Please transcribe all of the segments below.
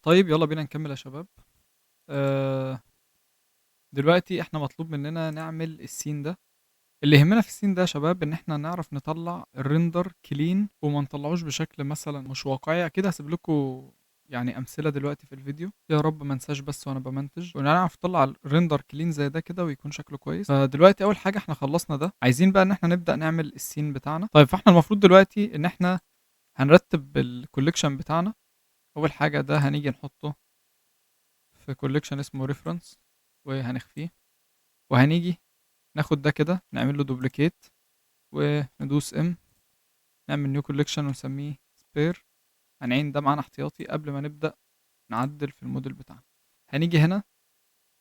طيب يلا بينا نكمل يا شباب. دلوقتي احنا مطلوب مننا نعمل ال scene ده. اللي يهمنا في ال scene ده يا شباب ان احنا نعرف نطلع ال render clean وما نطلعوش بشكل مثلا مش واقعي. اكيد هسيب لكم امثلة دلوقتي في الفيديو، يا رب ما انساش بس وانا بمنتج، ونعرف نطلع ال render clean زي ده كده ويكون شكله كويس. فدلوقتي اول حاجة احنا خلصنا ده، عايزين بقى ان احنا نبدا نعمل ال scene بتاعنا. طيب فاحنا المفروض دلوقتي ان احنا هنرتب ال collection بتاعنا. اول حاجة ده هنيجي نحطه في collection اسمه reference وهنخفيه، وهنيجي ناخد ده كده نعمل له duplicate وندوس M، نعمل new collection ونسميه sphere. هنعين ده معانا احتياطي قبل ما نبدأ نعدل في الموديل بتاعنا. هنيجي هنا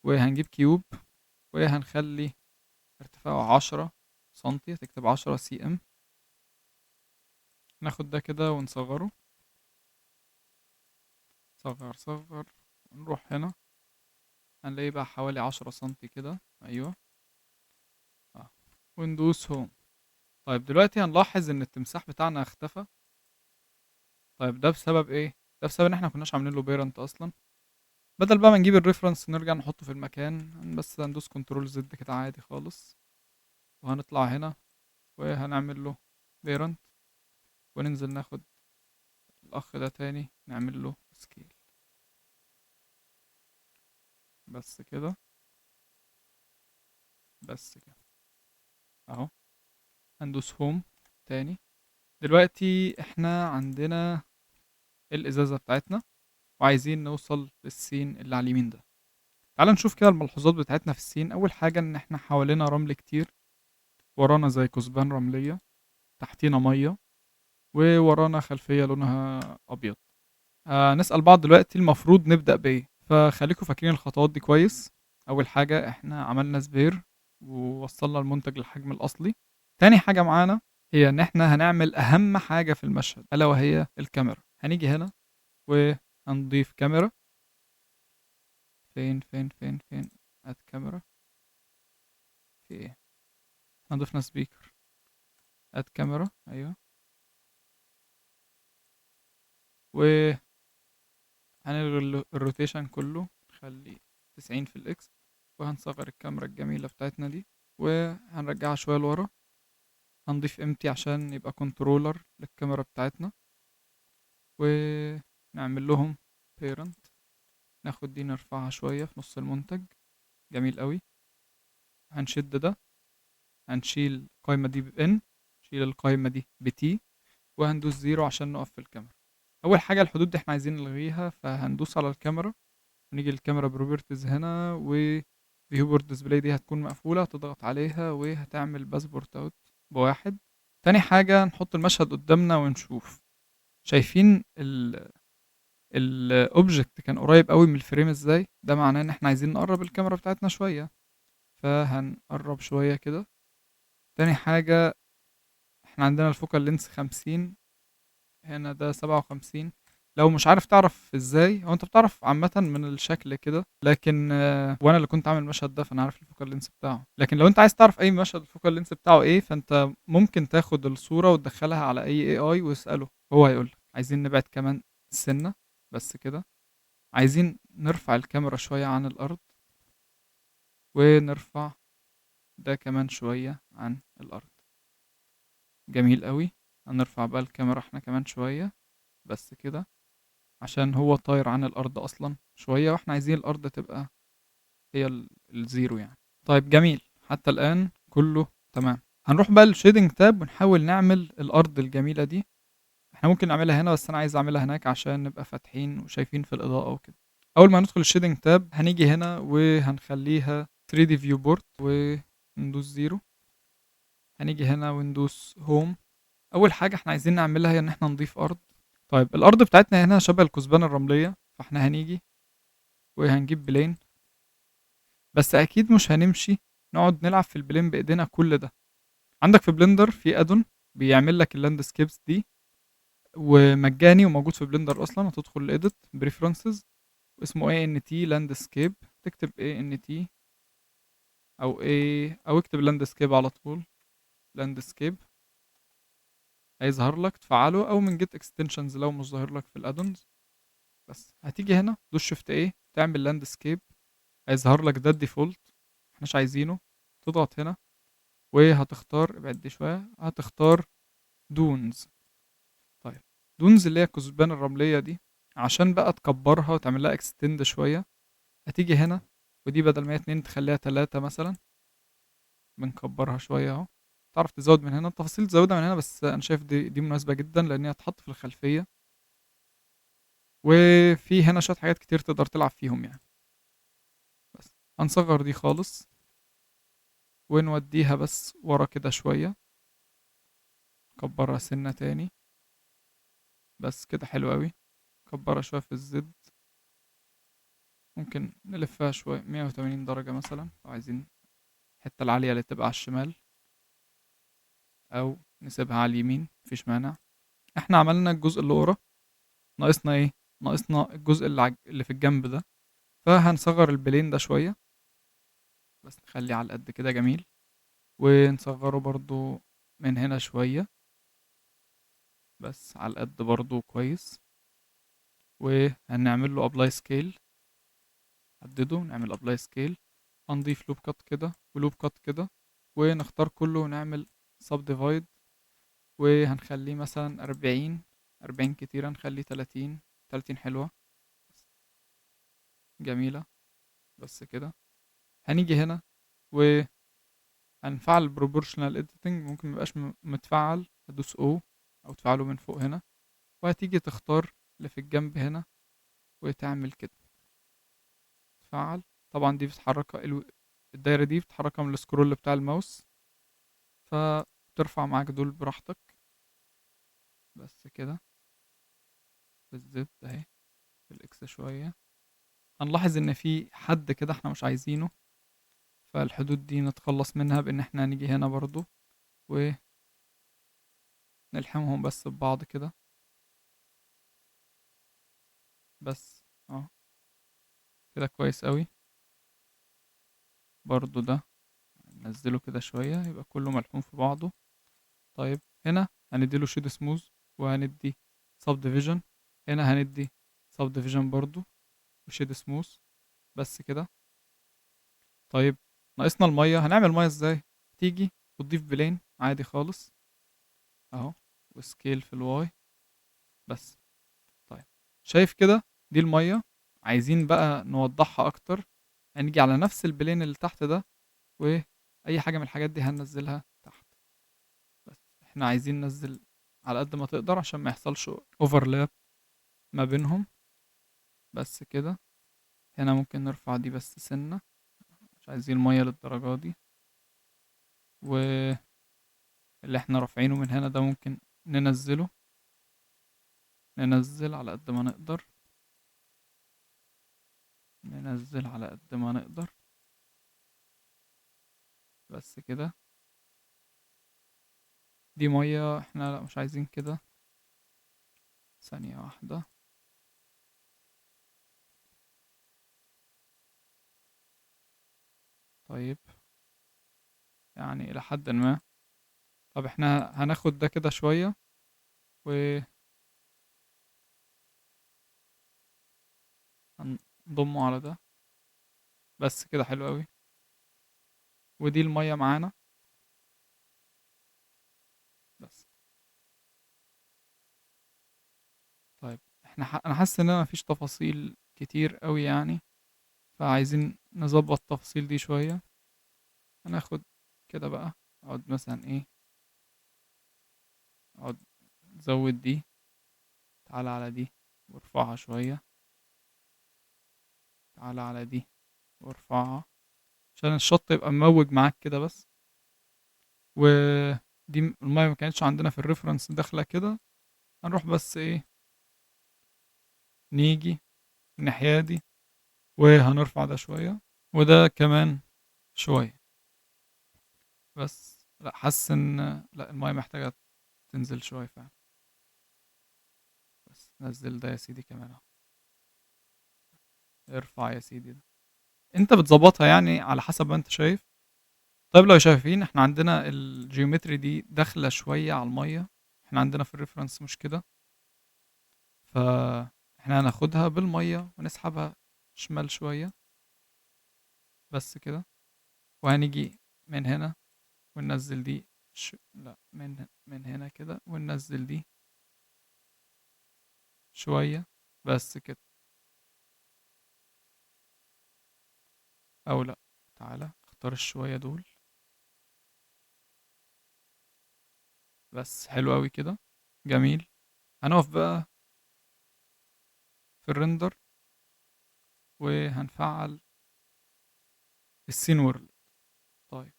وهنجيب cube وهنخلي ارتفاعه 10 سنتي، تكتب 10 cm. ناخد ده كده ونصغره، صغر صغر، ونروح هنا هنلاقيه بقى حوالي 10 سنتي كده، ايوه، وندوس home. طيب دلوقتي هنلاحظ ان التمساح بتاعنا اختفى. طيب ده بسبب ايه؟ ده بسبب ان احنا مكناش عاملين له parent اصلا. بدل بقى ما نجيب ال reference نرجع نحطه في المكان، بس هندوس control Z كده عادي خالص، وهنطلع هنا وهنعمل له parent، وننزل ناخد الاخ ده تاني نعمل له scale بس كده، بس كده اهو. هندوس home تاني. دلوقتي احنا عندنا الازازة بتاعتنا وعايزين نوصل لل scene اللي على اليمين ده. تعال نشوف كده الملحوظات بتاعتنا في ال scene. اول حاجة ان احنا حوالينا رمل كتير، ورانا زي كثبان رملية، تحتينا مية، وورانا خلفية لونها ابيض. نسأل بعض دلوقتي المفروض نبدأ بايه، فخليكم فاكرين الخطوات دي كويس. اول حاجة احنا عملنا sphere ووصلنا المنتج للحجم الاصلي. تاني حاجة معانا هي ان احنا هنعمل اهم حاجة في المشهد، الا وهي الكاميرا. هنيجي هنا وهنضيف كاميرا. فين فين فين فين add camera؟ في ايه؟ احنا ضفنا speaker. add camera، ايوه. و هنلغي ال rotation كله، نخلي 90 في ال X، وهنصغر الكاميرا الجميلة بتاعتنا دي وهنرجعها شوية لورا. هنضيف empty عشان يبقى controller للكاميرا بتاعتنا، ونعمل لهم parent. ناخد دي نرفعها شوية في نص المنتج، جميل قوي. هنشد ده، هنشيل القايمة دي ب N، نشيل القايمة دي ب T، وهندوس 0 عشان نقف في الكاميرا. أول حاجة الحدود دي احنا عايزين نلغيها، فهندوس على الكاميرا ونيجي للكاميرا properties هنا، و viewport display دي هتكون مقفولة، هتضغط عليها وهتعمل passport out ب1. تاني حاجة نحط المشهد قدامنا ونشوف. شايفين ال object كان قريب قوي من ال frame ازاي؟ ده معناه ان احنا عايزين نقرب الكاميرا بتاعتنا شوية، فهنقرب شوية كده. تاني حاجة احنا عندنا ال focal length 50، هنا ده 57. لو مش عارف تعرف ازاي، هو انت بتعرف عامة من الشكل كده، لكن وانا اللي كنت عامل المشهد ده فانا عارف ال focal length بتاعه. لكن لو انت عايز تعرف اي مشهد ال focal length بتاعه ايه، فانت ممكن تاخد الصورة وتدخلها على اي AI واسأله، هو هيقولك. عايزين نبعد كمان سنة بس كده، عايزين نرفع الكاميرا شوية عن الارض، ونرفع ده كمان شوية عن الارض. جميل قوي. هنرفع بقى الكاميرا احنا كمان شوية بس كده، عشان هو طاير عن الارض اصلا شوية، واحنا عايزين الارض تبقى هي ال zero يعني. طيب جميل، حتى الان كله تمام. هنروح بقى لل shading tab ونحاول نعمل الارض الجميلة دي. احنا ممكن نعملها هنا، بس انا عايز اعملها هناك عشان نبقى فاتحين وشايفين في الاضاءة وكده. اول ما ندخل ال shading tab هنيجي هنا وهنخليها 3D viewport وندوس 0. هنيجي هنا وندوس home. اول حاجة احنا عايزين نعملها هي ان احنا نضيف ارض. طيب الارض بتاعتنا هنا شبه الكثبان الرملية، فاحنا هنيجي وهنجيب plane، بس اكيد مش هنمشي نقعد نلعب في ال plane بايدينا كل ده. عندك في Blender في add-on بيعمل لك ال landscapes دي ومجاني وموجود في Blender اصلا. هتدخل edit preferences واسمه ANT landscape، تكتب ANT او A او اكتب landscape على طول، landscape هيظهر لك، تفعله، او من get extensions لو مش ظاهر لك في ال add-ons. بس هتيجي هنا دوس shift A تعمل landscape، هيظهر لك ده ال default احناش عايزينه، تضغط هنا وهتختار، ابعد دي شوية، هتختار dunes. طيب dunes اللي هي الكثبان الرملية دي، عشان بقى تكبرها وتعمل لها extend شوية هتيجي هنا، ودي بدل ما هي 2 تخليها 3 مثلا، بنكبرها شوية اهو. تعرف تزود من هنا التفاصيل، تزودها من هنا، بس انا شايف دي مناسبة جدا لان هي هتتحط في الخلفية، وفي هنا شوية حاجات كتير تقدر تلعب فيهم يعني. بس هنصغر دي خالص ونوديها بس ورا كده شوية، كبرها سنة تاني بس كده، حلو قوي. كبرها شوية في الزد، ممكن نلفها شوية 180 درجة مثلا لو عايزين الحتة العالية اللي تبقى على الشمال، أو نسيبها على اليمين مفيش مانع. احنا عملنا الجزء اللي ورا، ناقصنا ايه؟ ناقصنا الجزء اللي في الجنب ده، فهنصغر ال plane ده شوية بس، نخليه على قد كده جميل، ونصغره برضو من هنا شوية بس على قد برضو كويس، وهنعمل له apply scale، حدده نعمل apply scale، هنضيف loop cut كده و loop cut كده، ونختار كله ونعمل subdivide، وهنخليه مثلا 40، 40 كتيرة، نخليه 30، 30 حلوة جميلة بس كده. هنيجي هنا وهنفعل proportional editing، ممكن ميبقاش متفعل، هتدوس O أو تفعله من فوق هنا، وهتيجي تختار اللي في الجنب هنا وتعمل كده تفعل. طبعا دي بتحركها الدايرة دي بتحركها من ال scroll بتاع الماوس، فترفع معاك دول براحتك بس كده. بال Z اهي، بال X شوية. هنلاحظ ان في حد كده احنا مش عايزينه، فالحدود دي نتخلص منها بان احنا هنيجي هنا برضو ونلحمهم بس ببعض كده بس، كده كويس قوي. برضو ده ننزله كده شوية يبقى كله ملحوم في بعضه. طيب هنا هنديله shade smooth وهندي subdivision، هنا هندي subdivision برضو و shade smooth بس كده. طيب ناقصنا المية، هنعمل مية ازاي؟ تيجي وتضيف plane عادي خالص اهو، و scale في ال Y بس. طيب شايف كده دي المية، عايزين بقى نوضحها اكتر، هنيجي على نفس ال plane اللي تحت ده، واي حاجة من الحاجات دي هننزلها تحت، بس احنا عايزين ننزل على قد ما تقدر عشان ما يحصلش overlap ما بينهم بس كده. هنا ممكن نرفع دي بس سنة، مش عايزين المية للدرجة دي، واللي احنا رافعينه من هنا ده ممكن ننزله، ننزل على قد ما نقدر، ننزل على قد ما نقدر بس كده. دي مية احنا لا مش عايزين كده، ثانية واحدة. طيب يعني إلى حد ما. طب احنا هناخد ده كده شوية و هنضمه على ده بس كده، حلو قوي. ودي المية معانا بس. طيب انا حاسس ان انا مفيش تفاصيل كتير قوي يعني، فعايزين نظبط التفاصيل دي شوية. هناخد كده بقى، اقعد مثلا ايه، اقعد زود دي، تعالى على دي وارفعها شوية، تعالى على دي وارفعها، عشان الشط يبقى مموج معاك كده بس. ودي المية ما كانتش عندنا في الريفرنس داخلة كده، هنروح بس ايه، نيجي الناحية دي وهنرفع ده شوية وده كمان شوية بس. لا حاسس ان لا المية محتاجة تنزل شوية فعلا، بس نزل ده يا سيدي كمان اهو، ارفع يا سيدي ده. انت بتظبطها يعني على حسب ما انت شايف. طيب لو شايفين احنا عندنا ال geometry دي داخلة شوية على المية، احنا عندنا في ال reference مش كده، فاحنا احنا هناخدها بالمية ونسحبها شمال شوية بس كده، وهنيجي من هنا وننزل دي لا من هنا كده وننزل دي شوية بس كده. او لا، تعالى اختار الشوية دول بس. حلو قوي كده، جميل. هنقف بقى في ال render وهنفعل ال scene world. طيب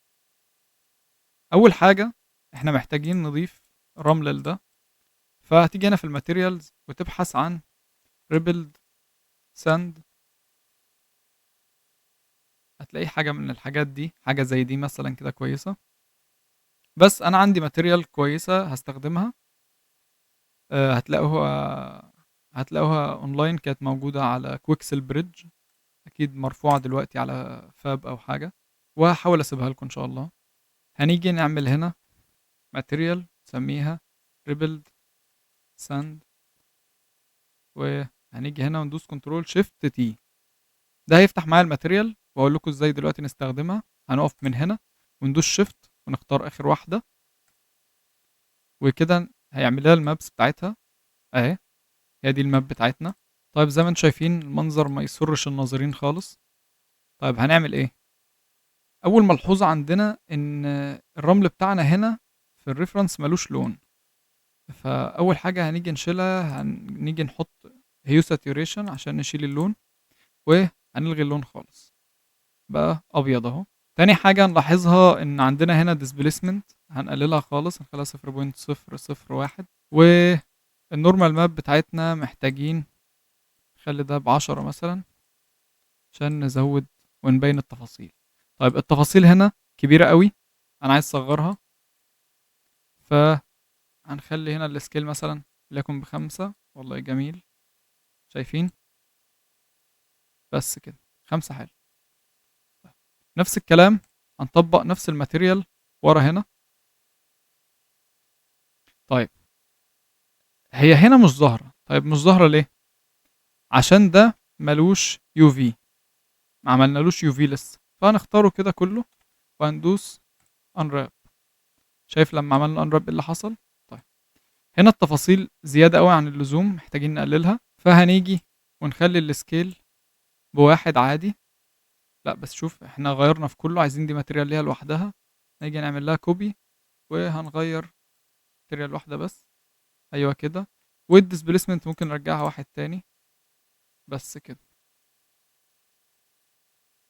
اول حاجة احنا محتاجين نضيف رمل لده، فهتيجي هنا في ال materials وتبحث عن rippled sand، هتلاقي حاجة من الحاجات دي، حاجة زي دي مثلا كده كويسة. بس انا عندي material كويسة هستخدمها، هتلاقوها اونلاين، كانت موجودة على Quixel Bridge، اكيد مرفوعة دلوقتي على Fab او حاجة، وهحاول اسيبها لكم ان شاء الله. هنيجي نعمل هنا material نسميها rippled sand، وهنيجي هنا وندوس control shift T، ده هيفتح معايا ال material واقول لكم ازاي دلوقتي نستخدمها. هنقف من هنا وندوس shift ونختار اخر واحدة، وكده هيعمل لها ال maps بتاعتها اهي، هي دي ال map بتاعتنا. طيب زي ما انتم شايفين المنظر ما يسرش الناظرين خالص. طيب هنعمل ايه؟ اول ملحوظة عندنا ان الرمل بتاعنا هنا في ال reference ملوش لون، فاول حاجة هنيجي نشيلها، هنيجي نحط hue saturation عشان نشيل اللون، وهنلغي اللون خالص بقى ابيض اهو. تاني حاجة نلاحظها ان عندنا هنا displacement هنقللها خالص، هنخليها 0.001، وال normal map بتاعتنا محتاجين نخلي ده ب10 مثلا عشان نزود ونبين التفاصيل. طيب التفاصيل هنا كبيرة قوي، انا عايز اصغرها، فهنخلي هنا ال scale مثلا ليكن ب5. والله جميل، شايفين؟ بس كده 5 حلو. نفس الكلام هنطبق نفس ال material ورا هنا. طيب هي هنا مش ظاهرة. طيب مش ظاهرة ليه؟ عشان ده ملوش UV، ما عملنالوش UV لسه، فهنختاره كده كله وهندوس unwrap. شايف لما عملنا unwrap ايه اللي حصل؟ طيب هنا التفاصيل زيادة قوي عن اللزوم، محتاجين نقللها، فهنيجي ونخلي ال scale ب1 عادي. لا بس شوف احنا غيرنا في كله، عايزين دي material ليها لوحدها، نيجي نعمل لها copy وهنغير material واحدة بس. ايوه كده. وال displacement ممكن نرجعها 1 تاني بس كده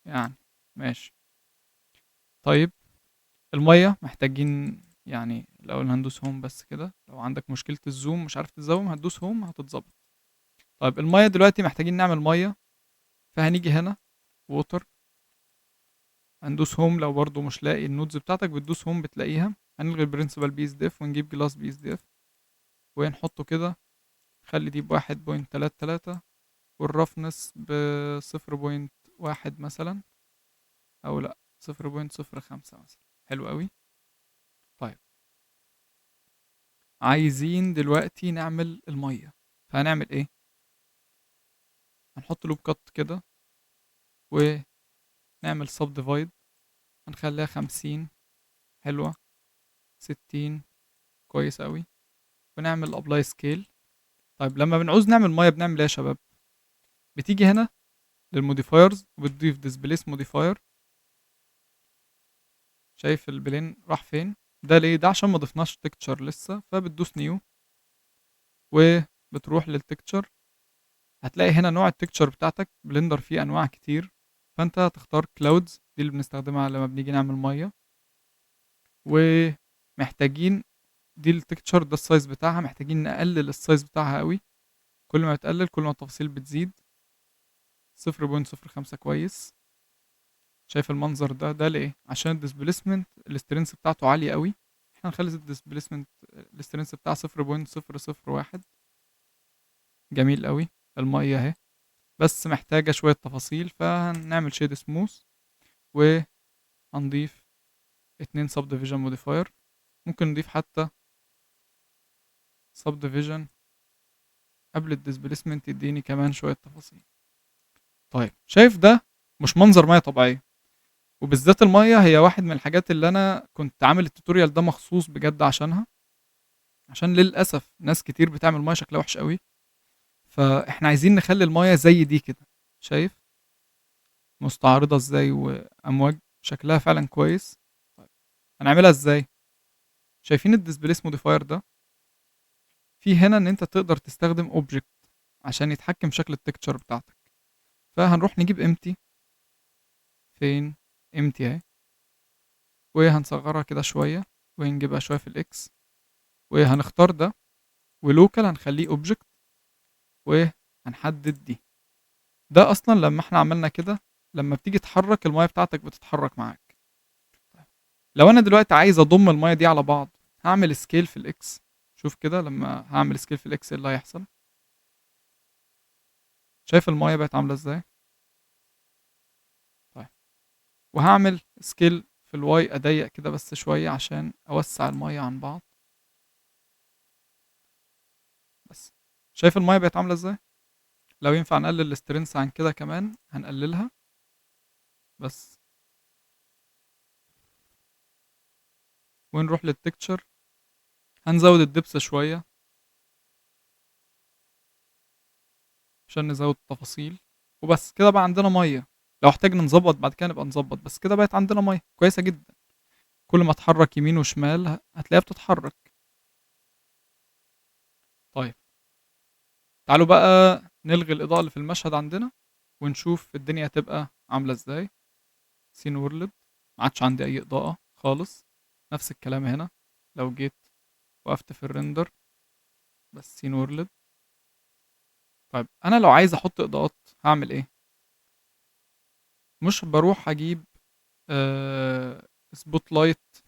يعني، ماشي. طيب المية محتاجين يعني الأول هندوس home بس كده، لو عندك مشكلة ال zoom مش عارف تزوم هتدوس home هتتظبط. طيب المية دلوقتي محتاجين نعمل مية، فهنيجي هنا water هندوس home. لو برضو مش لاقي ال nodes بتاعتك بتدوس home بتلاقيها. هنلغي ال principled BSDF ونجيب glass BSDF ونحطه كده، خلي دي ب1.33 وال roughness ب0.1 مثلا، او لا 0.05 مثلا. حلو قوي. طيب عايزين دلوقتي نعمل المية، فهنعمل ايه؟ هنحط loop cut كده ونعمل subdivide، هنخليها 50، حلوة، 60، كويس قوي، ونعمل apply scale. طيب لما بنعوز نعمل مية بنعمل ايه يا شباب؟ بتيجي هنا لل modifiers وبتضيف displace modifier. شايف ال plane راح فين؟ ده ليه؟ ده عشان ما ضفناش texture لسه، فبتدوس new وبتروح لل texture. هتلاقي هنا نوع ال texture بتاعتك، Blender فيه انواع كتير، فانت هتختار clouds، دي اللي بنستخدمها لما بنيجي نعمل ميه. ومحتاجين دي ال texture، ده ال size بتاعها، محتاجين نقلل ال size بتاعها قوي، كل ما بتقلل كل ما التفاصيل بتزيد. 0.05 كويس. شايف المنظر ده؟ ده ليه؟ عشان ال displacement ال strength بتاعته عالية قوي، احنا هنخلي ال displacement ال strength بتاع 0.001. جميل قوي. المية اهي، بس محتاجة شوية تفاصيل، فهنعمل shade smooth وهنضيف 2 subdivision modifier، ممكن نضيف حتى subdivision قبل ال displacement يديني كمان شوية تفاصيل. طيب شايف ده مش منظر مية طبيعية، وبالذات المية هي واحد من الحاجات اللي انا كنت عامل ال tutorial ده مخصوص بجد عشانها، عشان للاسف ناس كتير بتعمل مية شكلها وحش قوي. فاحنا عايزين نخلي المية زي دي كده، شايف مستعرضه ازاي وامواج شكلها فعلا كويس. طيب هنعملها ازاي؟ شايفين ال displace modifier ده؟ في هنا ان انت تقدر تستخدم object عشان يتحكم في شكل ال texture بتاعتك. فهنروح نجيب empty، فين empty اهي، وهنصغرها كده شوية ونجيبها شوية في ال X، وهنختار ده و local هنخليه object، وهنحدد دي. ده اصلا لما احنا عملنا كده لما بتيجي تحرك المايه بتاعتك بتتحرك معاك. طيب لو انا دلوقتي عايز اضم المايه دي على بعض هعمل scale في ال X. شوف كده لما هعمل scale في ال X ايه اللي هيحصل. شايف المايه بقت عامله ازاي؟ طيب وهعمل scale في ال Y، اضيق كده بس شوية عشان اوسع المايه عن بعض بس. شايف المايه بقت عامله ازاي؟ لو ينفع نقلل ال strength عن كده كمان هنقللها بس. ونروح لل texture هنزود ال depth شوية عشان نزود التفاصيل وبس كده. بقى عندنا مية، لو احتاجنا نظبط بعد كده نبقى نظبط، بس كده بقت عندنا مية كويسة جدا. كل ما اتحرك يمين وشمال هتلاقيها بتتحرك. طيب تعالوا بقى نلغي الإضاءة اللي في المشهد عندنا ونشوف الدنيا هتبقى عاملة ازاي. scene world ما عادش عندي أي إضاءة خالص. نفس الكلام هنا لو جيت وقفت في ال render بس scene world. طيب أنا لو عايز أحط إضاءات هعمل إيه؟ مش بروح أجيب spotlight.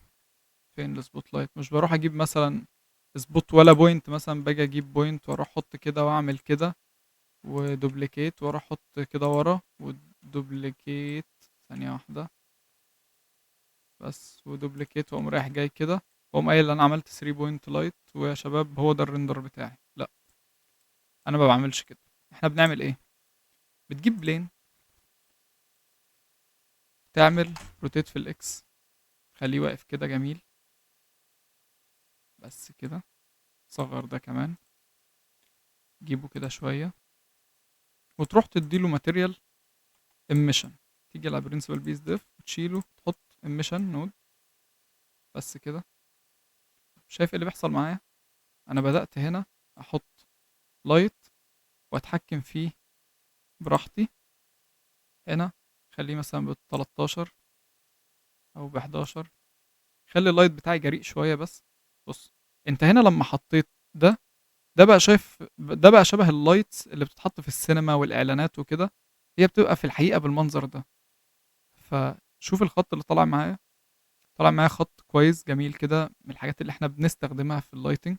فين ال spotlight؟ مش بروح أجيب مثلا spot ولا point، مثلا باجي أجيب point وأروح أحط كده وأعمل كده و duplicate وأروح أحط كده ورا و duplicate، ثانية واحدة بس، و duplicate وأقوم رايح جاي كده وأقوم قايل أنا عملت 3 point light ويا شباب هو ده ال render بتاعي. لا أنا ما بعملش كده. إحنا بنعمل إيه؟ بتجيب plane، تعمل rotate في ال X، خليه واقف كده جميل بس كده. صغر ده كمان، جيبه كده شوية، وتروح تديله material emission. تيجي على Principled BSDF وتشيله تحط emission node بس كده. شايف ايه اللي بيحصل معايا؟ انا بدأت هنا احط light واتحكم فيه براحتي. هنا خليه مثلا بالتلتاشر او بحداشر، خلي ال light بتاعي جريء شوية بس. بص انت هنا لما حطيت ده، ده بقى شايف، ده بقى شبه ال lights اللي بتتحط في السينما والاعلانات وكده، هي بتبقى في الحقيقة بالمنظر ده. فشوف الخط اللي طالع معايا، طالع معايا خط كويس جميل كده من الحاجات اللي احنا بنستخدمها في ال lighting.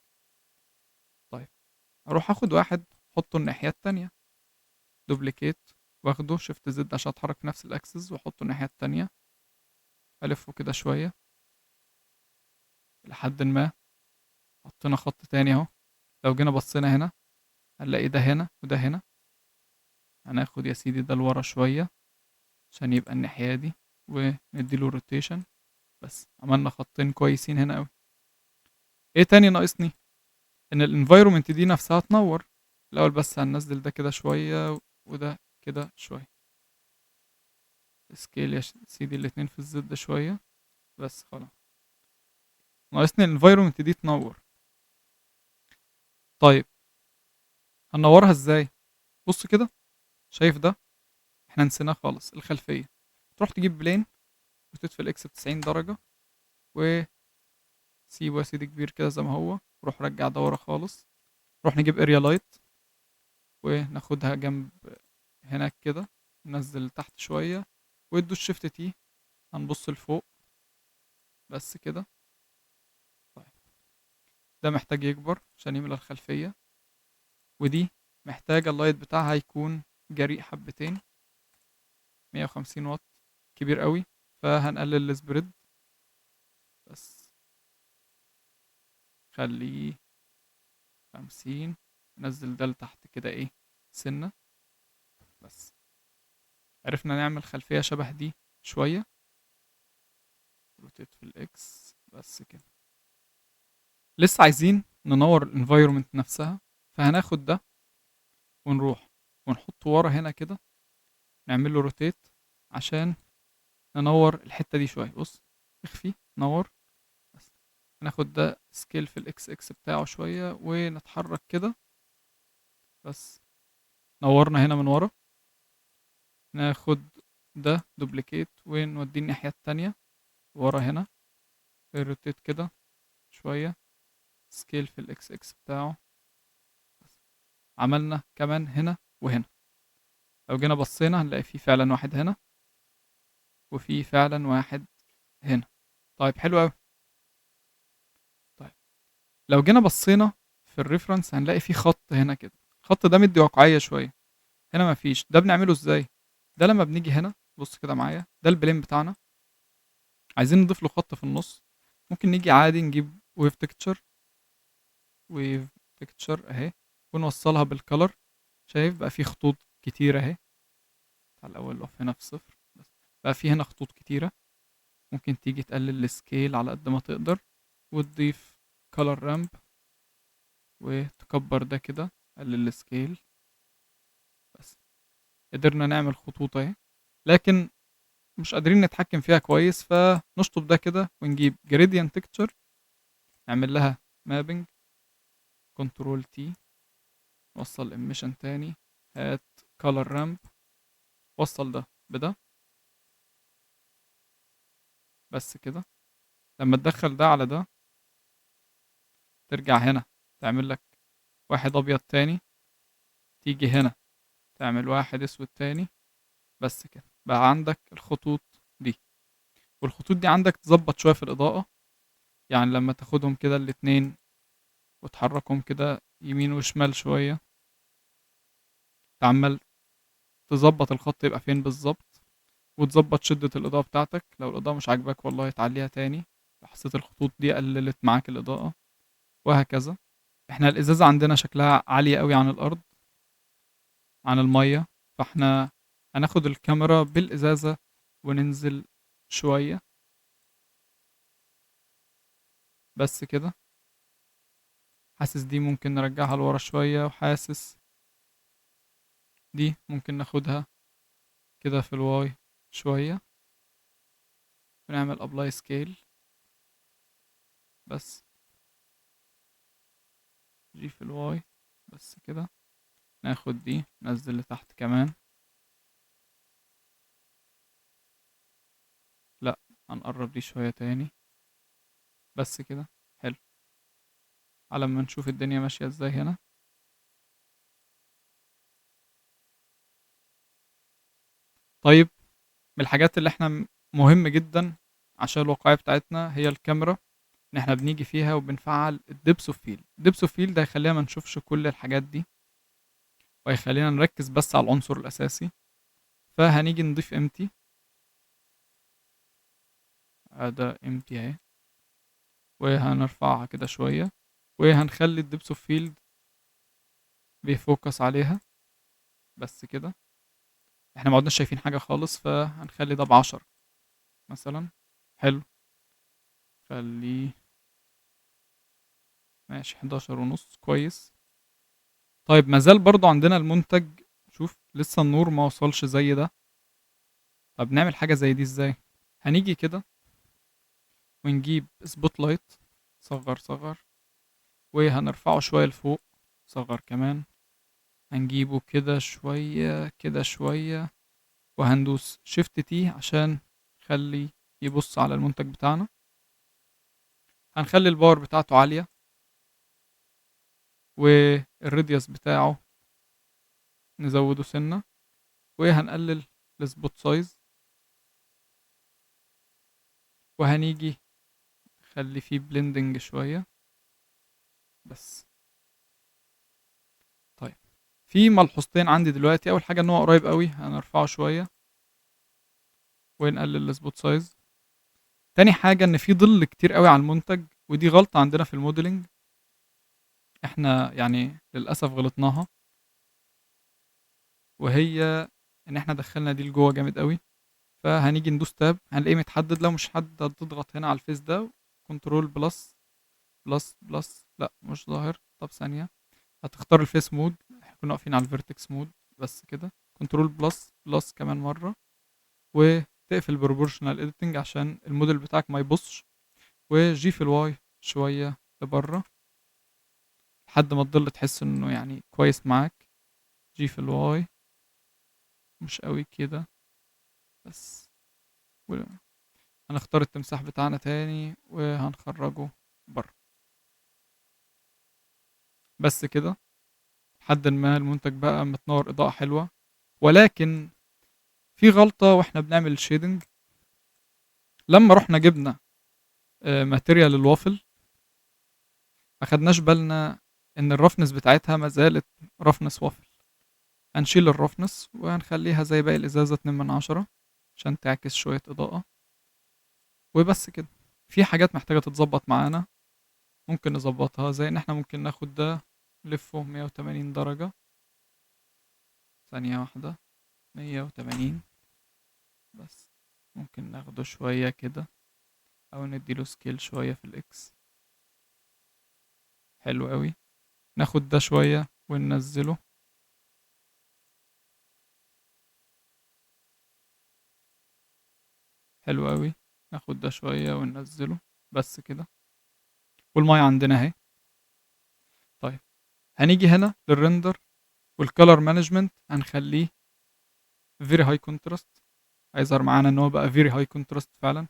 طيب اروح اخد واحد احطه الناحية التانية، duplicate واخده shift Z عشان اتحرك في نفس ال axis، واحطه الناحية التانية، الفه كده شوية لحد ما حطينا خط تاني اهو. لو جينا بصينا هنا هنلاقي ده هنا وده هنا. هناخد يا سيدي ده لورا شوية عشان يبقى الناحية دي، ونديله rotation بس. عملنا خطين كويسين هنا قوي. ايه تاني ناقصني؟ ان ال environment دي نفسها تنور الاول، بس هننزل ده كده شوية وده كده شوية. scale يا سيدي الاتنين في ال Z شوية بس، خلاص. ناقصني ال environment دي تنور. طيب هنورها ازاي؟ بص كده، شايف ده؟ احنا نسيناه خالص، الخلفية. تروح تجيب plane وتدفع ال X ب90 درجة وسيبه يا سيدي كبير كده زي ما هو، روح رجع ده ورا خالص. روح نجيب area light وناخدها جنب هناك كده، ننزل تحت شوية وادوس shift T، هنبص لفوق بس كده. طيب ده محتاج يكبر عشان يملى الخلفية، ودي محتاجة ال light بتاعها يكون جريء حبتين، 150 واط كبير قوي، فهنقلل ال spread بس خليه 50. نزل ده لتحت كده ايه سنة بس. عرفنا نعمل خلفية شبه دي شوية. rotate في ال X بس كده. لسه عايزين ننور ال environment نفسها، فهناخد ده ونروح ونحطه ورا هنا كده، نعمل له rotate عشان ننور الحتة دي شوية. بص اخفي نور بس. هناخد ده scale في الاكس اكس بتاعه شوية ونتحرك كده بس. نورنا هنا من ورا. ناخد ده duplicate ونوديه الناحية التانية ورا هنا، rotate كده شوية، scale في الاكس اكس بتاعه بس. عملنا كمان هنا وهنا. لو جينا بصينا هنلاقي في فعلا واحد هنا وفي فعلا واحد هنا. طيب حلو قوي. طيب لو جينا بصينا في ال reference هنلاقي في خط هنا كده، الخط ده مدي واقعية شوية، هنا مفيش. ده بنعمله ازاي؟ ده لما بنيجي هنا بص كده معايا، ده ال plane بتاعنا، عايزين نضيف له خط في النص. ممكن نيجي عادي نجيب wave texture، wave texture اهي، ونوصلها بال color. شايف بقى في خطوط كتيرة اهي. تعال الاول نقف هنا في صفر بس، بقى في هنا خطوط كتيرة. ممكن تيجي تقلل ال scale على قد ما تقدر وتضيف color ramp وتكبر ده كده، قلل ال scale بس. قدرنا نعمل خطوط اهي، لكن مش قادرين نتحكم فيها كويس، فنشطب ده كده ونجيب gradient texture نعمل لها mapping، control T، وصل emission تاني، هات color ramp، وصل ده بده بس كده. لما تدخل ده على ده ترجع هنا تعمل لك واحد ابيض تاني، تيجي هنا تعمل واحد اسود تاني بس كده. بقى عندك الخطوط دي، والخطوط دي عندك تظبط شوية في الإضاءة، يعني لما تاخدهم كده الاتنين وتحركهم كده يمين وشمال شوية، تعمل تظبط الخط يبقى فين بالظبط، وتظبط شدة الإضاءة بتاعتك. لو الإضاءة مش عاجباك والله تعليها تاني، لو حسيت الخطوط دي قللت معاك الإضاءة، وهكذا. احنا الإزازة عندنا شكلها عالية قوي عن الأرض، عن المية، فاحنا هناخد الكاميرا بالإزازة وننزل شوية بس كده. حاسس دي ممكن نرجعها لورا شوية، وحاسس دي ممكن ناخدها كده في ال Y شوية، ونعمل apply scale بس، G في ال Y بس كده. ناخد دي ننزل لتحت كمان، لا هنقرب دي شوية تاني بس كده. حلو، على ما نشوف الدنيا ماشية ازاي هنا. طيب من الحاجات اللي احنا مهم جدا عشان الواقعية بتاعتنا هي الكاميرا، ان احنا بنيجي فيها وبنفعل ال depth of field. ال depth of field ده هيخلينا ما نشوفش كل الحاجات دي، وهيخلينا نركز بس على العنصر الاساسي. فهنيجي نضيف empty، ده empty اهي، وهنرفعها كده شوية، وهنخلي ال depth of field بي focus عليها بس كده. احنا ما عدناش شايفين حاجة خالص، فهنخلي ده ب10 مثلا. حلو، خليه ماشي 11.5، كويس. طيب مازال برضو عندنا المنتج، شوف لسه النور ما وصلش زي ده. طب نعمل حاجة زي دي ازاي؟ هنيجي كده ونجيب spotlight، صغر صغر، وهنرفعه شوية لفوق، صغر كمان، هنجيبه كده شوية كده شوية، وهندوس shift T عشان نخلي يبص على المنتج بتاعنا. هنخلي ال power بتاعته عالية، وال radius بتاعه نزوده سنة، وهنقلل ال spot size، وهنيجي نخلي فيه blending شوية بس. طيب في ملحوظتين عندي دلوقتي. اول حاجة ان هو قريب قوي، هنرفعه شوية ونقلل ال spot size. تاني حاجة ان في ظل كتير قوي على المنتج، ودي غلطة عندنا في ال modeling. احنا يعني للأسف غلطناها، وهي ان احنا دخلنا دي لجوه جامد قوي. فهنيجي ندوس tab هنلاقيه متحدد، لو مش حد هتضغط هنا على ال face ده control plus plus plus، لا مش ظاهر. طب ثانية، هتختار ال face mode، احنا كنا واقفين على ال vertex mode بس كده، control plus plus كمان مرة، وتقفل proportional editing عشان الموديل بتاعك ما يبصش، و G في ال Y شوية لبره لحد ما الظل تحس انه يعني كويس معاك. G في ال Y مش قوي كده بس. هنختار التمساح بتاعنا تاني وهنخرجه بره بس كده، لحد ما المنتج بقى متنور اضاءة حلوة. ولكن في غلطة واحنا بنعمل ال shading، لما رحنا جبنا material ال waffle ما خدناش بالنا ان ال roughness بتاعتها ما زالت roughness waffle. هنشيل ال roughness وهنخليها زي باقي الازازة 2/10 عشان تعكس شوية اضاءة وبس كده. في حاجات محتاجة تتظبط معانا ممكن نظبطها، زي ان احنا ممكن ناخد ده نلفه 180 درجة، ثانية واحدة، 180 بس. ممكن ناخده شوية كده او نديله scale شوية في ال X، حلو قوي. ناخد ده شوية وننزله، حلو قوي. ناخد ده شوية وننزله بس كده، والمية عندنا اهي. طيب هنيجي هنا لل render وال color management، هنخليه very high contrast، هيظهر معانا ان هو بقى very high contrast فعلا.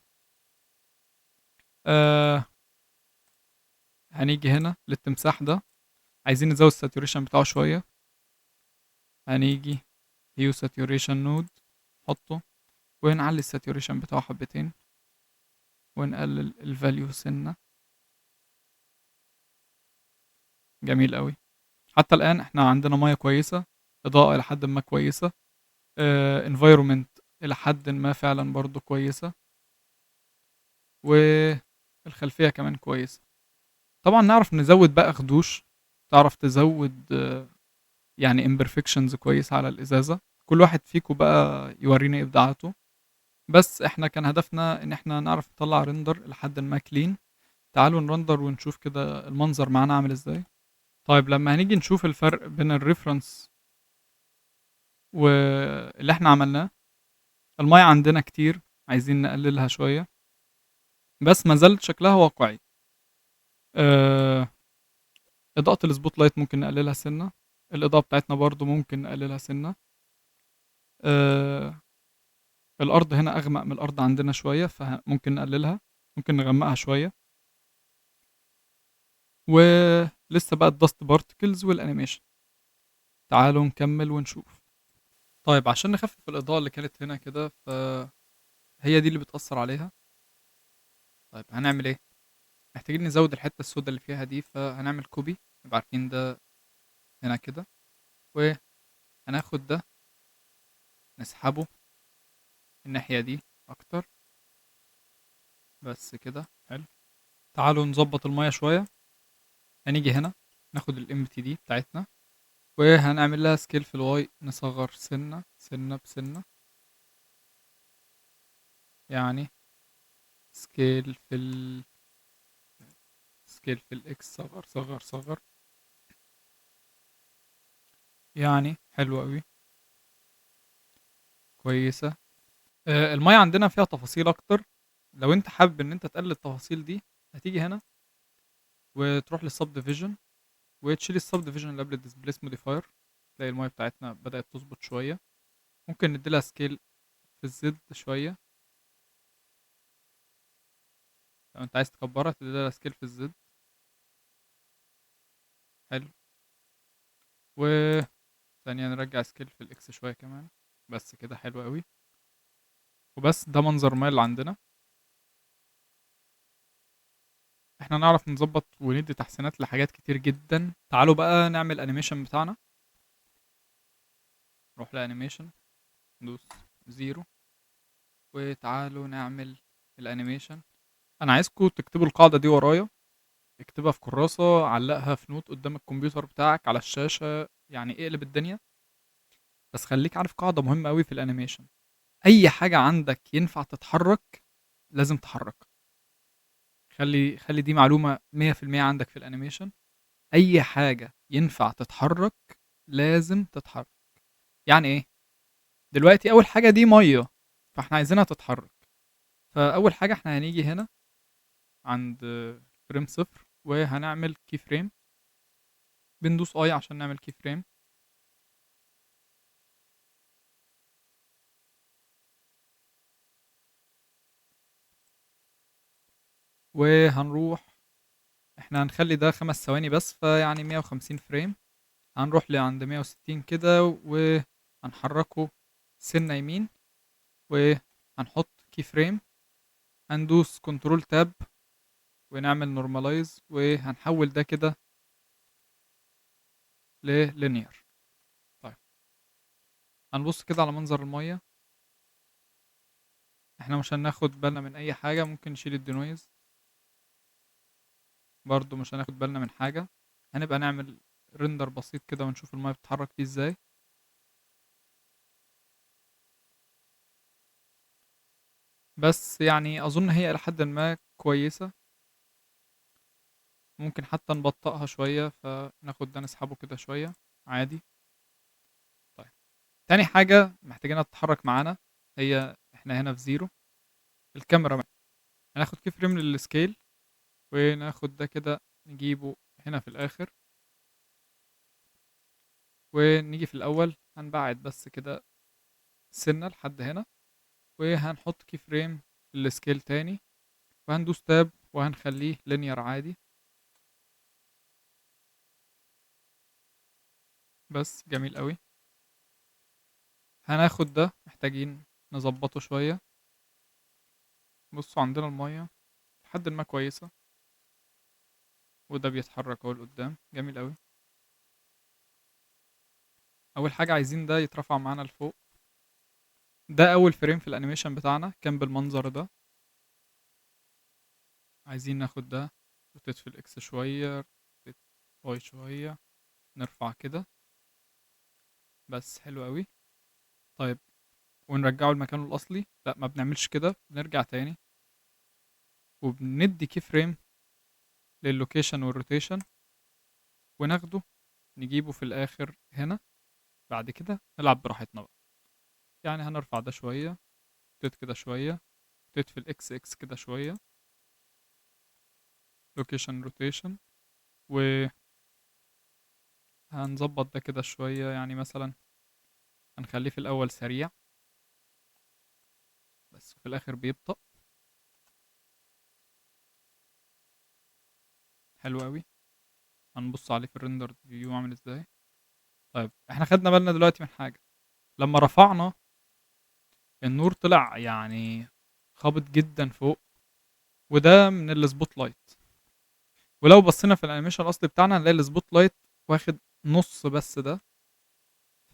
هنيجي هنا للتمساح ده، عايزين نزود ال saturation بتاعه شوية، هنيجي hue saturation node نحطه ونعلي ال saturation بتاعه حبتين ونقلل ال value سنة. جميل قوي. حتى الآن احنا عندنا مية كويسة، إضاءة إلى حد ما كويسة، environment إلى حد ما فعلا برضو كويسة، والخلفية كمان كويسة. طبعا نعرف نزود بقى خدوش، تعرف تزود يعني imperfections كويسة على الإزازة. كل واحد فيكم بقى يورينا إبداعاته، بس احنا كان هدفنا إن احنا نعرف نطلع render لحد ما clean. تعالوا ن render ونشوف كده المنظر معانا عامل ازاي. طيب لما هنيجي نشوف الفرق بين ال reference واللي احنا عملناه، المية عندنا كتير عايزين نقللها شوية، بس ما زالت شكلها واقعي. إضاءة ال spotlight ممكن نقللها سنة، الإضاءة بتاعتنا برضو ممكن نقللها سنة. الأرض هنا أغمق من الأرض عندنا شوية، فممكن نقللها، ممكن نغمقها شوية. ولسه بقى ال dust particles وال animation. تعالوا نكمل ونشوف. طيب عشان نخفف الإضاءة اللي كانت هنا كده، فهي دي اللي بتأثر عليها. طيب هنعمل ايه؟ محتاجين نزود الحتة السوداء اللي فيها دي، فهنعمل copy، نبقى عارفين ده هنا كده، وهناخد ده نسحبه الناحية دي أكتر بس كده. حلو. تعالوا نظبط المية شوية. هنيجي هنا ناخد ال empty دي بتاعتنا وهنعمل لها scale في ال Y، نصغر سنة سنة بسنة، يعني scale في ال scale في ال X، صغر صغر صغر، يعني حلو قوي كويسة. المية عندنا فيها تفاصيل اكتر، لو انت حابب ان انت تقلل التفاصيل دي هتيجي هنا وتروح لل subdivision وتشيل ال subdivision اللي قبل ال displace modifier، تلاقي المية بتاعتنا بدأت تظبط شوية. ممكن نديلها scale في ال Z شوية، لو انت عايز تكبرها تديلها scale في ال Z. حلو. و ثانية نرجع scale في ال X شوية كمان بس كده. حلو قوي. وبس ده منظر المية اللي عندنا. احنا نعرف نظبط وندي تحسينات لحاجات كتير جدا. تعالوا بقى نعمل animation بتاعنا. نروح ل animation، ندوس 0، وتعالوا نعمل ال animation. انا عايزكم تكتبوا القاعدة دي ورايا. اكتبها في كراسة، علقها في note قدام الكمبيوتر بتاعك على الشاشة، يعني اقلب الدنيا. بس خليك عارف قاعدة مهمة قوي في ال animation، اي حاجة عندك ينفع تتحرك لازم تحركها. خلي دي معلومة 100% عندك في ال animation، اي حاجة ينفع تتحرك لازم تتحرك. يعني ايه؟ دلوقتي اول حاجة دي مية، فاحنا عايزينها تتحرك. فاول حاجة احنا هنيجي هنا عند frame 0 وهنعمل key frame، بندوس I عشان نعمل key frame. وهنروح احنا هنخلي ده 5 ثواني بس، فيعني 150 frame. هنروح لعند 160 كده وهنحركه سنة يمين وهنحط key frame، هندوس control tab ونعمل normalize، وهنحول ده كده ل linear. طيب هنبص كده على منظر المية، احنا مش هناخد بالنا من اي حاجة، ممكن نشيل ال denoise برضو مش هناخد بالنا من حاجة. هنبقى نعمل render بسيط كده ونشوف المية بتتحرك فيه ازاي. بس يعني اظن هي الى حد ما كويسة، ممكن حتى نبطئها شوية، فناخد ده نسحبه كده شوية عادي. طيب تاني حاجة محتاجينها تتحرك معانا هي احنا هنا في zero، الكاميرا. هناخد key frame لل scale وناخد ده كده نجيبه هنا في الاخر، ونيجي في الاول هنبعد بس كده سنة لحد هنا، وهنحط key frame لل scale تاني، وهندوس tab وهنخليه linear عادي. بس جميل قوي. هناخد ده محتاجين نظبطه شوية. بصوا عندنا المية لحد ما كويسة، وده بيتحرك اهو لقدام، جميل قوي. اول حاجة عايزين ده يترفع معانا لفوق. ده اول frame في ال animation بتاعنا كان بالمنظر ده. عايزين ناخد ده rotate في ال X شوية، rotate Y شوية، نرفع كده بس، حلو قوي. طيب ونرجعه لمكانه الاصلي؟ لا ما بنعملش كده، بنرجع تاني وبندي key frame لل location وال rotation، وناخده نجيبه في الاخر هنا. بعد كده نلعب براحتنا بقى، يعني هنرفع ده شوية، rotate كده شوية، rotate في ال X X كده شوية، location rotation، و هنظبط ده كده شوية. يعني مثلا هنخليه في الأول سريع بس في الآخر بيبطأ. حلو قوي. هنبص عليه في ال render view عامل ازاي. طيب احنا خدنا بالنا دلوقتي من حاجة، لما رفعنا النور طلع يعني خابط جدا فوق، وده من ال spotlight. ولو بصينا في ال animation الاصلي بتاعنا هنلاقي ال spotlight واخد نص بس ده،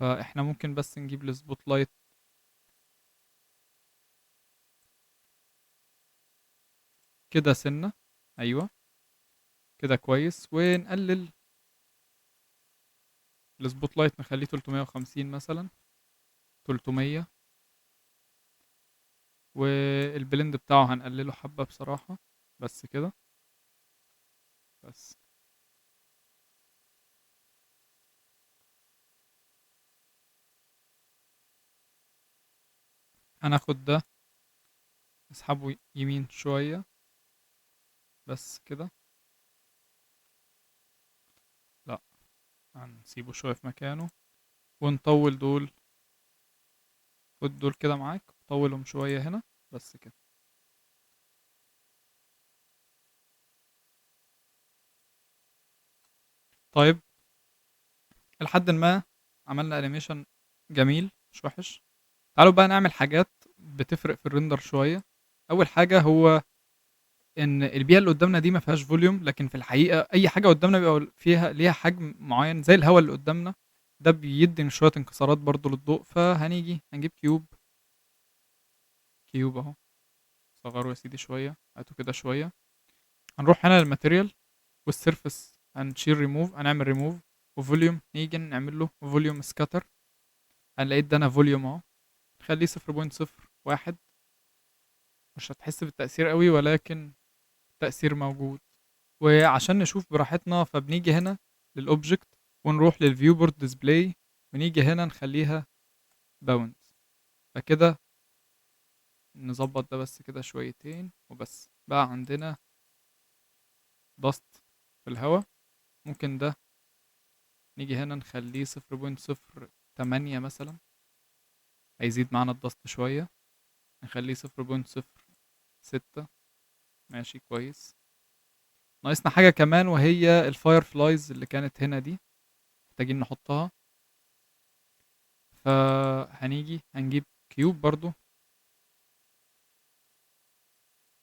فاحنا ممكن بس نجيب ال spotlight كده سنة، ايوه كده كويس، ونقلل ال spotlight نخليه 350 مثلا، 300، وال blend بتاعه هنقلله حبة بصراحة، بس كده بس. هناخد ده نسحبه يمين شوية بس كده، لا هنسيبه شوية في مكانه، ونطول دول، خد دول كده معاك طولهم شوية هنا بس كده. طيب لحد ما عملنا animation جميل مش وحش. تعالوا بقى نعمل حاجات بتفرق في ال render شوية. أول حاجة هو إن البيئة اللي قدامنا دي ما فيهاش volume، لكن في الحقيقة أي حاجة قدامنا بيبقى فيها ليها حجم معين، زي الهواء اللي قدامنا ده بيدي شوية انكسارات برضو للضوء. فهنيجي هنجيب cube، cube أهو، صغره يا سيدي شوية، هاته كده شوية. هنروح هنا لل material وال surface هنشيل ريموف، هنعمل ريموف، وفوليوم نيجي نعمل له volume scatter، هنلاقي ادانا volume اهو، نخليه 0.01. مش هتحس بالتأثير قوي ولكن التأثير موجود. وعشان نشوف براحتنا فبنيجي هنا لل object ونروح لل viewport display ونيجي هنا نخليها bounds. فكده نظبط ده بس كده شويتين وبس، بقى عندنا dust في الهواء. ممكن ده نيجي هنا نخليه 0.08 مثلا، هيزيد معانا ال dust شوية، نخليه 0.06. ماشي كويس. ناقصنا حاجة كمان وهي ال fireflies اللي كانت هنا دي، محتاجين نحطها. فهنيجي هنجيب cube برضو،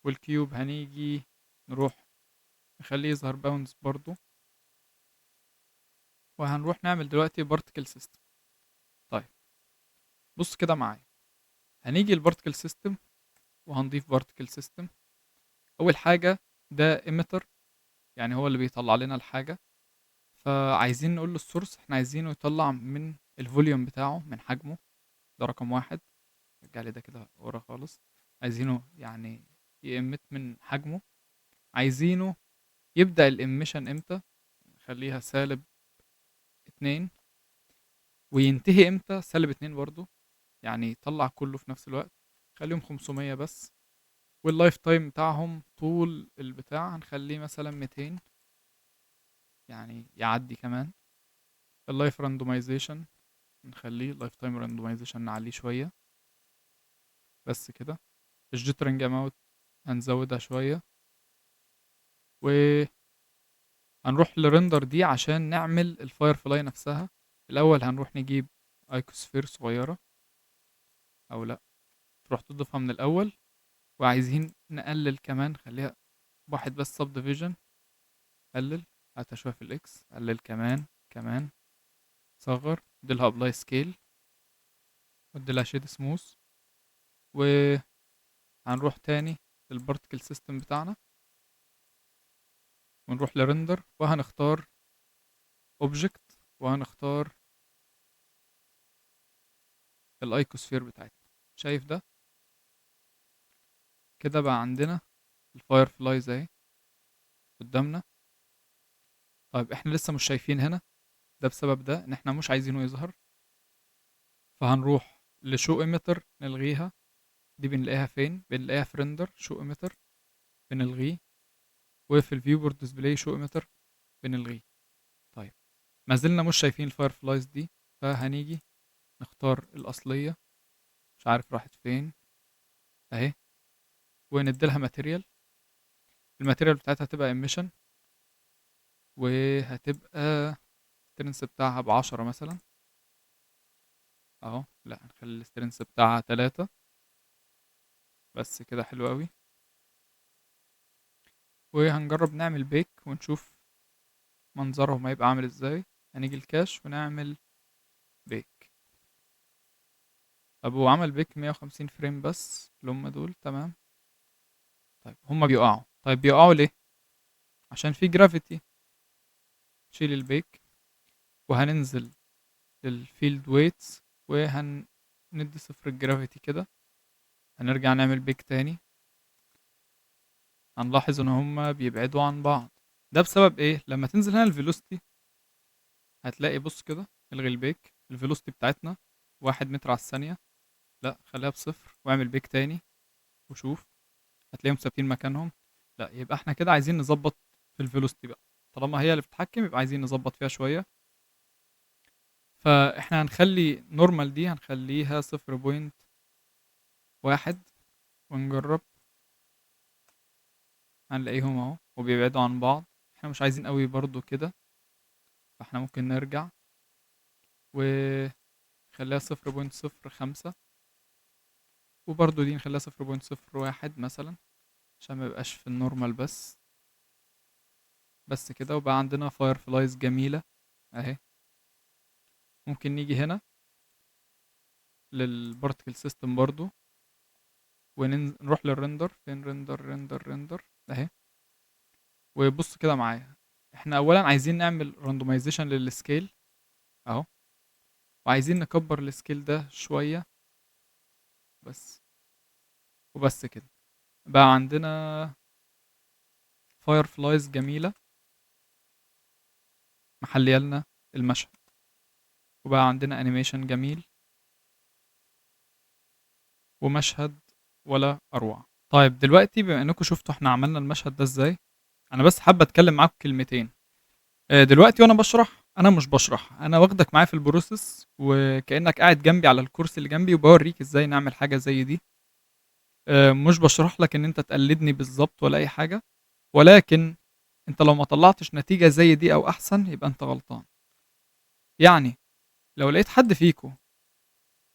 وال cube هنيجي نروح نخليه يظهر bounds برضو، وهنروح نعمل دلوقتي particle system. طيب بص كده معايا، هنيجي ال particle system وهنضيف particle system. اول حاجة ده emitter، يعني هو اللي بيطلع لنا الحاجة، فعايزين نقول له ال source احنا عايزينه يطلع من ال volume بتاعه، من حجمه. ده رقم واحد. رجع لي ده كده ورا خالص. عايزينه يعني ي emit من حجمه، عايزينه يبدأ ال emission امتى، نخليها -2، وينتهي امتى، -2 برضو، يعني يطلع كله في نفس الوقت. خليهم 500 بس. وال life time بتاعهم طول البتاع هنخليه مثلا 200، يعني يعدي كمان. ال life randomization نخليه life time randomization نعليه شوية بس كده. ال jittering amount هنزودها شوية. و هنروح ل render دي عشان نعمل ال firefly نفسها. الاول هنروح نجيب icosphere صغيرة، او لا تروح تضيفها من الاول. وعايزين نقلل كمان، خليها واحد بس subdivision، قلل هاتها شوية في ال X، قلل كمان كمان، صغر، اديلها apply scale، واديلها shade smooth. وهنروح تاني لل particle system بتاعنا ونروح ل render، وهنختار object وهنختار ال icosphere بتاعتنا. شايف ده كده بقى عندنا ال fireflies اهي قدامنا. طيب احنا لسه مش شايفين هنا، ده بسبب ده ان احنا مش عايزينه يظهر، فهنروح ل show emitter نلغيها. دي بنلاقيها فين؟ بنلاقيها في render show emitter بنلغيه، وفي ال viewport display show emitter بنلغيه. طيب ما زلنا مش شايفين ال fireflies دي، فهنيجي نختار الأصلية، مش عارف راحت فين اهي، ونديلها material. ال material بتاعتها هتبقى emission، وهتبقى strength بتاعها ب10 مثلا اهو، لا هنخلي ال strength بتاعها 3 بس كده، حلو قوي. وهنجرب نعمل bake ونشوف منظرهم هيبقى عامل ازاي. هنيجي ال cache ونعمل bake. طب هو عمل bake 150 frame بس اللي هم دول، تمام. طيب هم بيقعوا، طيب بيقعوا ليه؟ عشان في gravity. شيل ال bake وهننزل لل field weights وهندي 0 ال gravity كده. هنرجع نعمل bake تاني، هنلاحظ ان هما بيبعدوا عن بعض. ده بسبب ايه؟ لما تنزل هنا ال velocity هتلاقي، بص كده، الغي ال bake، ال velocity بتاعتنا 1 متر على الثانية، لا خليها ب0 واعمل bake تاني وشوف هتلاقيهم ثابتين مكانهم. لا يبقى احنا كده عايزين نظبط في ال velocity بقى، طالما هي اللي بتتحكم يبقى عايزين نظبط فيها شوية. فاحنا هنخلي normal دي هنخليها 0.1 ونجرب، هنلاقيهم اهو وبيبعدوا عن بعض. احنا مش عايزين قوي برضو كده، فاحنا ممكن نرجع ونخليها 0.05، وبرضو دي نخليها 0.01 مثلا عشان ما يبقاش في ال normal بس. بس كده، وبقى عندنا fireflies جميلة اهي. ممكن نيجي هنا لل particle system برضو ونروح لل render. فين render؟ render render اهي. وبص كده معايا، احنا اولا عايزين نعمل randomization لل scale اهو، وعايزين نكبر ال scale ده شوية بس، وبس كده بقى عندنا fireflies جميلة محلية لنا المشهد، وبقى عندنا animation جميل ومشهد ولا اروع. طيب دلوقتي بما انكم شفتوا احنا عملنا المشهد ده ازاي، انا بس حابة اتكلم معاكم كلمتين. دلوقتي وانا بشرح، انا مش بشرح، انا واخدك معايا في ال process وكانك قاعد جنبي على الكرسي اللي جنبي وبوريك ازاي نعمل حاجة زي دي. مش بشرح لك ان انت تقلدني بالظبط ولا اي حاجة، ولكن انت لو ما طلعتش نتيجة زي دي او احسن يبقى انت غلطان. يعني لو لقيت حد فيكو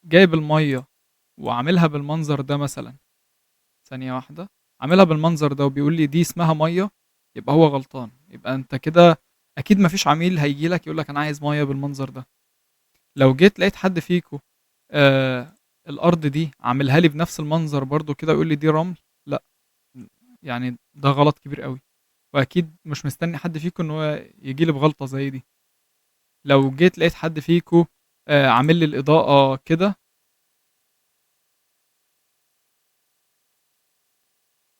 جايب المية وعاملها بالمنظر ده مثلا، ثانية واحدة، عاملها بالمنظر ده وبيقول لي دي اسمها مية، يبقى هو غلطان. يبقى انت كده اكيد مفيش عميل هيجي لك يقول لك انا عايز مية بالمنظر ده. لو جيت لقيت حد فيكو الارض دي عاملها لي بنفس المنظر برضو كده ويقول لي دي رمل، لا، يعني ده غلط كبير قوي، واكيد مش مستني حد فيكو ان هو يجي لي بغلطه زي دي. لو جيت لقيت حد فيكو عامل لي الاضاءة كده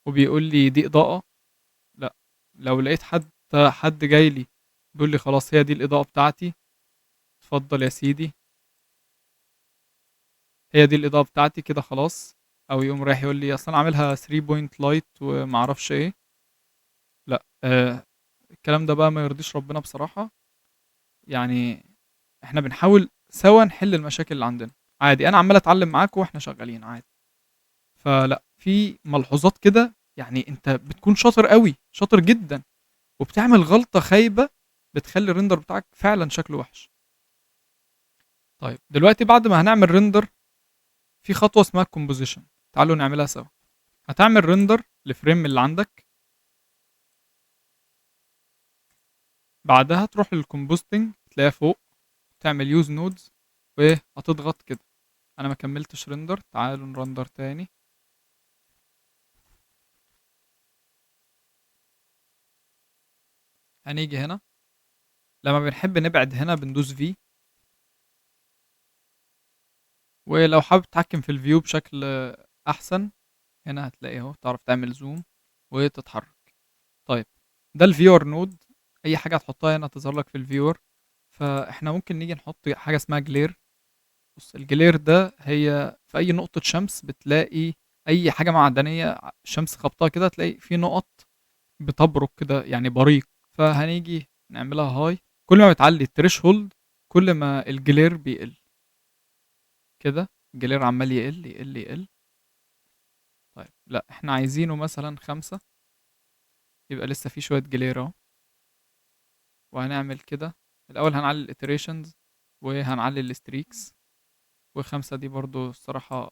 وبيقول لي دي اضاءه، لا. لو لقيت حد جاي لي بيقول لي خلاص هي دي الاضاءة بتاعتي، اتفضل يا سيدي هي دي الاضاءة بتاعتي كده خلاص، او يقوم رايح يقول لي اصل انا عاملها 3 point light ومعرفش ايه، لا. الكلام ده بقى ما يرضيش ربنا بصراحة. يعني احنا بنحاول سوا نحل المشاكل اللي عندنا عادي، انا عمال اتعلم معاكم واحنا شغالين عادي. فلا، في ملحوظات كده، يعني انت بتكون شاطر قوي، شاطر جدا، وبتعمل غلطة خايبة بتخلي ال render بتاعك فعلا شكله وحش. طيب دلوقتي بعد ما هنعمل render في خطوة اسمها composition، تعالوا نعملها سوا. هتعمل render ل frame اللي عندك، بعدها تروح لل compositing تلاقيها فوق، تعمل use nodes وهتضغط كده. انا ما كملتش render، تعالوا نرندر تاني. هنيجي هنا لما بنحب نبعد هنا بندوس V، ولو حابب تتحكم في ال view بشكل احسن هنا هتلاقي اهو، تعرف تعمل zoom وتتحرك. طيب ده ال viewer node، اي حاجة هتحطها هنا تظهر لك في ال viewer. فاحنا ممكن نيجي نحط حاجة اسمها glare. بص ال glare ده هي في اي نقطة شمس بتلاقي اي حاجة معدنية الشمس خبطها كده تلاقي في نقط بتبرق كده، يعني بريق. فهنيجي نعملها high، كل ما بتعلي ال threshold كل ما ال glare بيقل كده، ال glare عمال يقل يقل يقل. طيب لا احنا عايزينه مثلا 5، يبقى لسه في شوية glare اهو. وهنعمل كده الاول هنعلي ال iterations وهنعلي ال streaks، و5 دي برضو الصراحة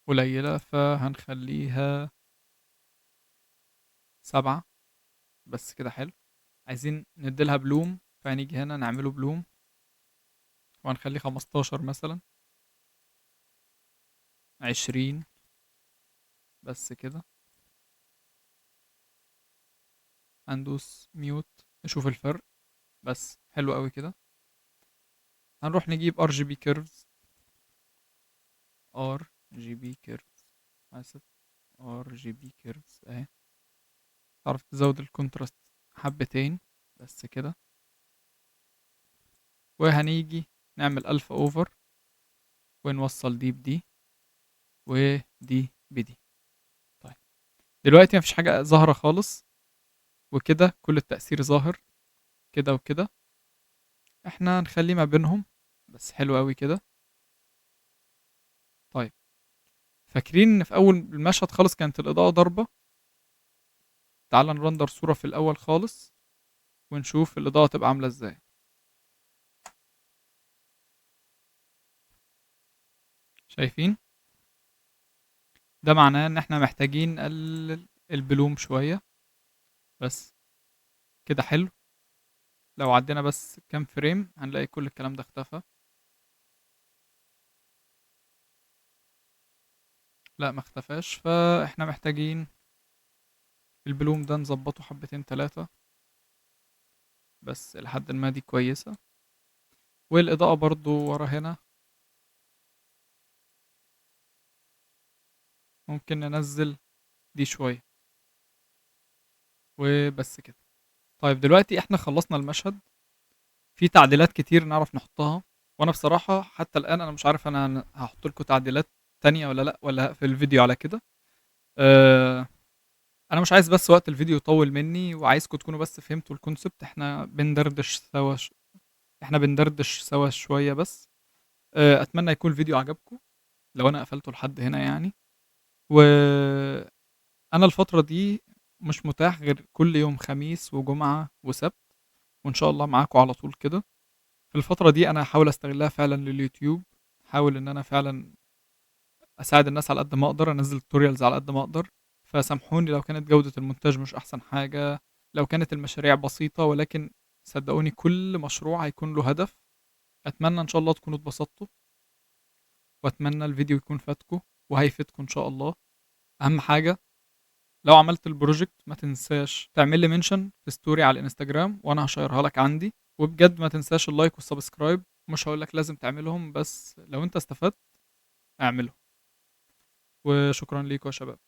قليلة فهنخليها 7 بس كده. حلو. عايزين نديلها bloom، فهنيجي هنا نعمله bloom وهنخليه 15 مثلا، 20 بس كده. هندوس mute نشوف الفرق، بس حلو قوي كده. هنروح نجيب RGB curves، RGB curves، اسف RGB curves اهي. تعرف تزود ال contrast حبتين بس كده. وهنيجي نعمل alpha over ونوصل دي بدي ودي بدي. طيب دلوقتي مفيش حاجة ظاهرة خالص، وكده كل التأثير ظاهر كده وكده. احنا نخلي ما بينهم بس، حلو قوي كده. طيب فاكرين ان في اول المشهد خالص كانت الإضاءة ضربة؟ تعال نرندر صورة في الأول خالص ونشوف الإضاءة تبقى عاملة ازاي. شايفين؟ ده معناه ان احنا محتاجين نقلل البلوم شوية بس كده. حلو. لو عدينا بس كام فريم هنلاقي كل الكلام ده اختفى. لا ما اختفاش، فاحنا محتاجين ال bloom ده نظبطه حبتين تلاتة بس لحد ما دي كويسة. والإضاءة برضو ورا هنا ممكن ننزل دي شوية وبس كده. طيب دلوقتي احنا خلصنا المشهد، في تعديلات كتير نعرف نحطها، وانا بصراحة حتى الآن انا مش عارف انا هحط لكم تعديلات تانية ولا لا، ولا هقفل الفيديو على كده. انا مش عايز بس وقت الفيديو يطول مني، وعايزكم تكونوا بس فهمتوا ال concept. احنا بندردش سوا شوية بس. اتمنى يكون الفيديو عجبكم لو انا قفلته لحد هنا يعني. وانا الفترة دي مش متاح غير كل يوم خميس وجمعة وسبت، وان شاء الله معاكم على طول كده. في الفترة دي انا هحاول استغلها فعلا لليوتيوب، هحاول ان انا فعلا اساعد الناس على قد ما اقدر، انزل tutorials على قد ما اقدر. فسامحوني لو كانت جودة المونتاج مش احسن حاجة، لو كانت المشاريع بسيطة، ولكن صدقوني كل مشروع هيكون له هدف. اتمنى ان شاء الله تكونوا اتبسطتوا، واتمنى الفيديو يكون فاتكم وهيفيدكم ان شاء الله. اهم حاجة لو عملت ال project ما تنساش تعمل لي mention في story على الانستجرام، وانا هشيرها لك عندي. وبجد ما تنساش ال like وال subscribe، مش هقول لك لازم تعملهم، بس لو انت استفدت اعملهم. وشكرا ليكم يا شباب.